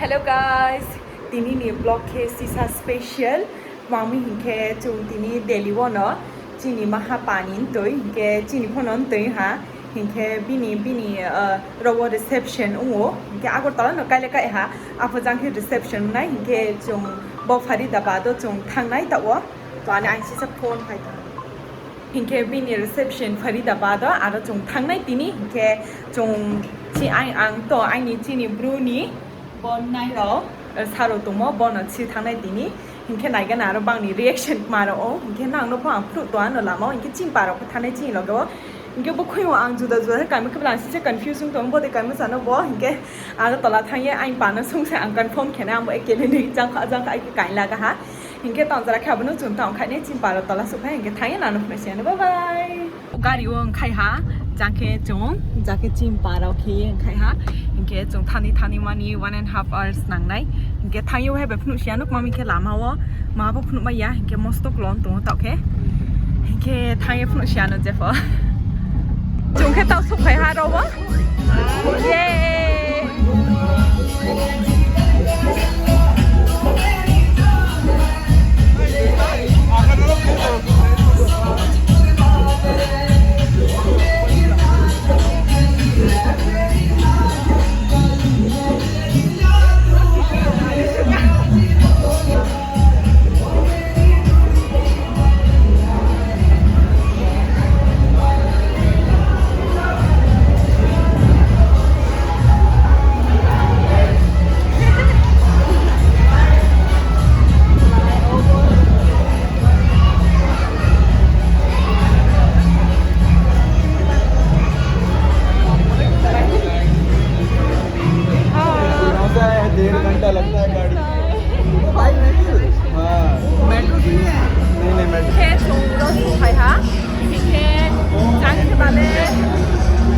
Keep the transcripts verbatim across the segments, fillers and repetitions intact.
Hello guys, tini ni vlog khe sisa special. Tma hing khe chung tini Delhi wo no chini maha pani ntoi, hing khe chini pho no ntoi ha. Hing khe bini, bini, uh, ro wo reception ong ou. Hing khe Agartala no kaile kai ha. Apho jang khe reception ong nai. Hing khe chung bo Faridabad wo chung thanng nai taoh wo. To ani ang sisa phone phai tong. Hing khe bini reception Faridabad wo, aro chung thanng nai tini. Hing khe chung chi-, ang, ang to aini chini bru ni bo nai rao, eh, sa rao tongmo, bo no si thanng nai tini. Hing khe nai gana aro bang ni reaction tma rao ou. Hing khe nang no pho ang phnuh tong ano lama wo. Hing khe chini pa rao pho thanng nai chini loge wo. Hing khe bo khui wo ang juda juda khe kaimo khe bla ang sisa confuse ong tong, bo de kaimo sa no bo. Hing khe Agartala thanng ye aini pa no sung se ang confirm khe nai, ang bo ekele ni jang kha, jang kha, ai khe kaila ga ha. Hing khe tang jora khe abo no chung tang khai nai, chini pa rao tola souhphai, hing khe thanng ye nang no phnuh si ano, bye bye. Gari wo ongkhai ha, jang khe chung, jang khe chini pa rao khe ye ongkhai ha. Hing khe chung thanng ni thanng ni mani one and half hours nang nai. Hing khe thanng ye wahai bai phnuh si ano, kma mi khe lama wo ma bo phnuh mai ya, hing khe mosto klom tong ou taoh khe. Hing khe thanng ye phnuh si ano jepho. Chung khe taoh souhphai ha ro wo. Yay! Khe chung ro souhphai ha. Hing khe jang khe bale,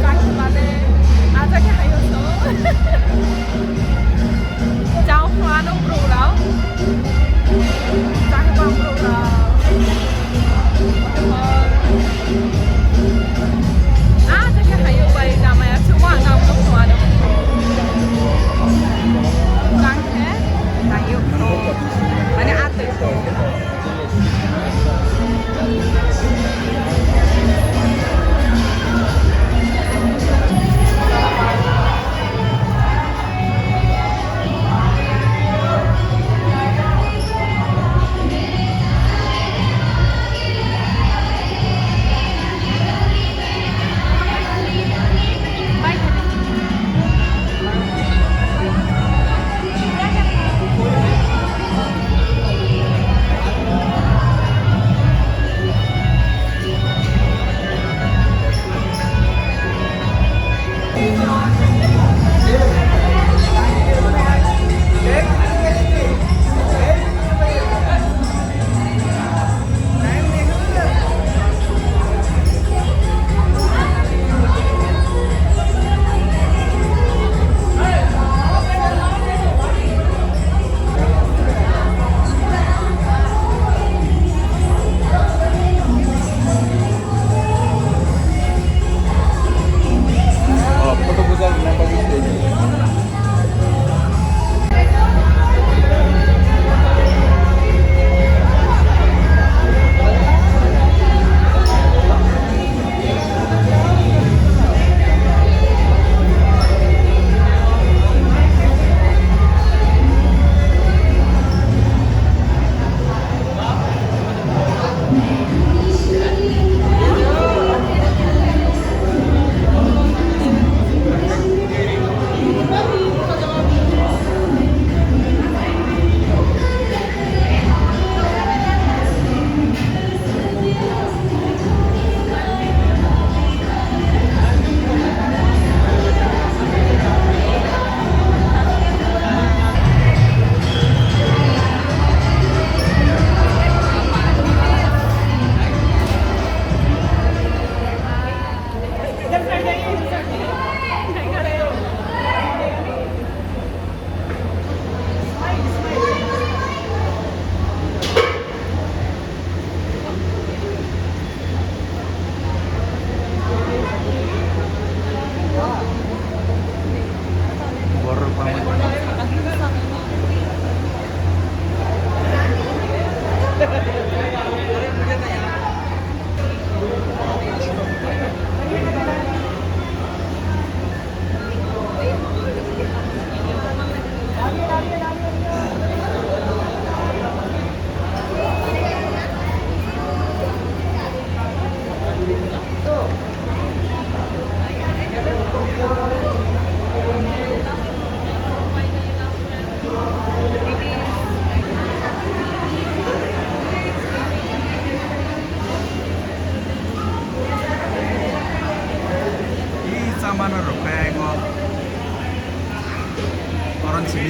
jang khe bale, aja khe hai yo so. Jang pho ano brouh rao. Jang khe bang brouh rao. Aja khe hai yo bai, namai ya se wa nang no pho ano. Jang khe, hai yo brouh. Mane atoi brouh.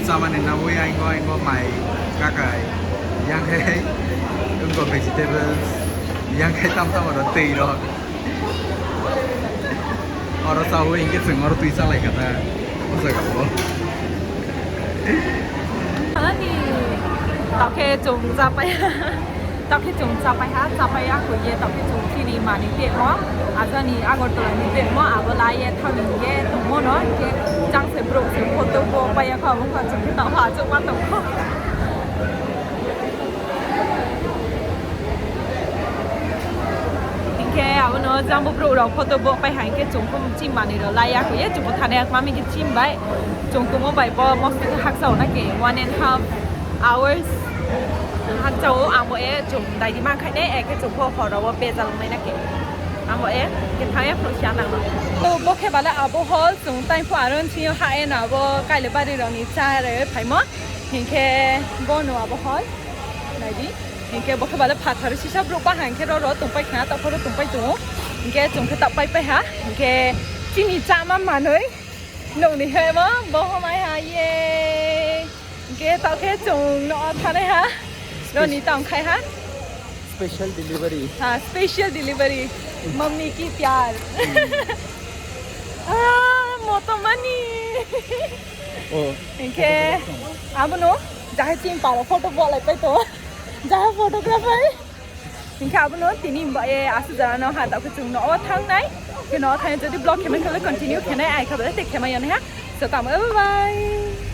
Chámani nangwi aingo aingo mai kakai, yang khe wngkha vegetables, yang khe tam tam oro twi rok. Oro chawi hinkhe chwng oro twi chálai kha ta, o jaga o. Ani, tao khe chwng chápai ha. Tao khe chwng chápai ha, chápai ya kho ye, tao khe chwng chini mani temo, ajani Agartala ni temo, abo la ye thang ye tongmo no, hinkhe chang se brouh se photo bo pai ya kho, abo kha chwng khe tao ha, achouh ma tong kho. Hinkhe abo no jang bo brouh rao photo bo pai ha, hinkhe chwng pho chini mani rao la ya kho ye, chwng bo thani ya kma mi khe chini bai, chwng tongmo bai bo mostok khe hakcha o na khe one and half hours. Hakcha o, abo e chwng daidi ma khai nai, e khe chwng pho hor rao wo bejal ong nai na khe. Abo e, khe thang ya phruh si ya nang no. To bo khe bale abo hall, chwng tai pho aro nching yo ha ye no abo Kailabari rao ni chá re phaimo. Hinkhe bo no abo hall. Nai di. Hinkhe bo khe bale phathar sisa brouh ba ha, hinkhe ro ro tongpai khna, taoh pho ro tongpai tong ou. Hinkhe chwng khe taoh pai pai ha. Hinkhe chini cháma manoi. Nung ni hemo, bo ho mai ha, yay. Hinkhe taoh khe chwng no thanai ha. Ro ni tang khai ha. Special delivery. Ha, special delivery. Mummy की प्यार। Ah, motomani. Hinkhe abo no, jaha chini paro photo bo lai pai to. Jaha photographer. Hinkhe abo no tini ba ye asuh jora no ha, taoh khe chwng no o thanng nai. Khe no o thanng nai, jodi vlog khe mai khe le continue khe nai, ai khe bale te khe mai ya nai ha. So, tamo, bye bye.